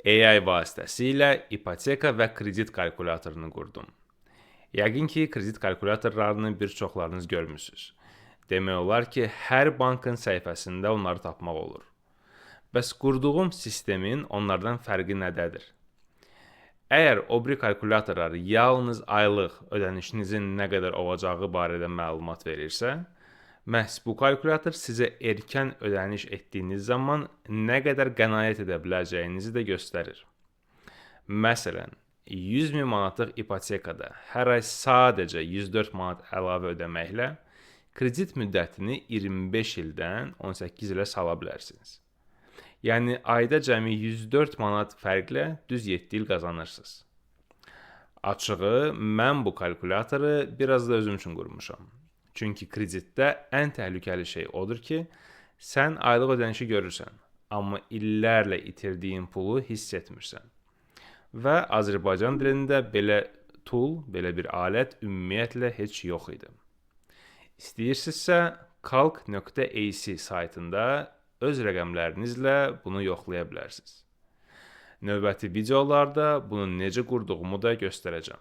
AI vasitəsilə ipoteka və kredit kalkulyatorunu qurdum. Yəqin ki, kredit kalkulyatorlarını bir çoxlarınız görmüsünüz. Demək olar ki, hər bankın səhifəsində onları tapmaq olur. Bəs qurduğum sistemin onlardan fərqi nədədir? Əgər o biri kalkulyatorlar yalnız aylıq ödənişinizin nə qədər olacağı barədə məlumat verirsə, məhz bu kalkulyator sizə erkən ödəniş etdiyiniz zaman nə qədər qənaət edə biləcəyinizi də göstərir. Məsələn, 100 min manatlıq ipotekada hər ay sadəcə 104 manat əlavə ödəməklə kredit müddətini 25 ildən 18 ilə sala bilərsiniz. Yəni ayda cəmi 104 manat fərqlə düz 7 il qazanırsınız. Açığı, mən bu kalkulyatoru biraz da özüm üçün qurmuşam. Çünki kreditdə ən təhlükəli şey odur ki, sən aylıq ödənişi görürsən, amma illərlə itirdiyin pulu hiss etmirsən. Və Azərbaycan dilində belə tool, belə bir alət ümumiyyətlə heç yox idi. İstəyirsinizsə calc.ac saytında öz rəqəmlərinizlə bunu yoxlaya bilərsiniz. Növbəti videolarda bunu necə qurduğumu da göstərəcəm.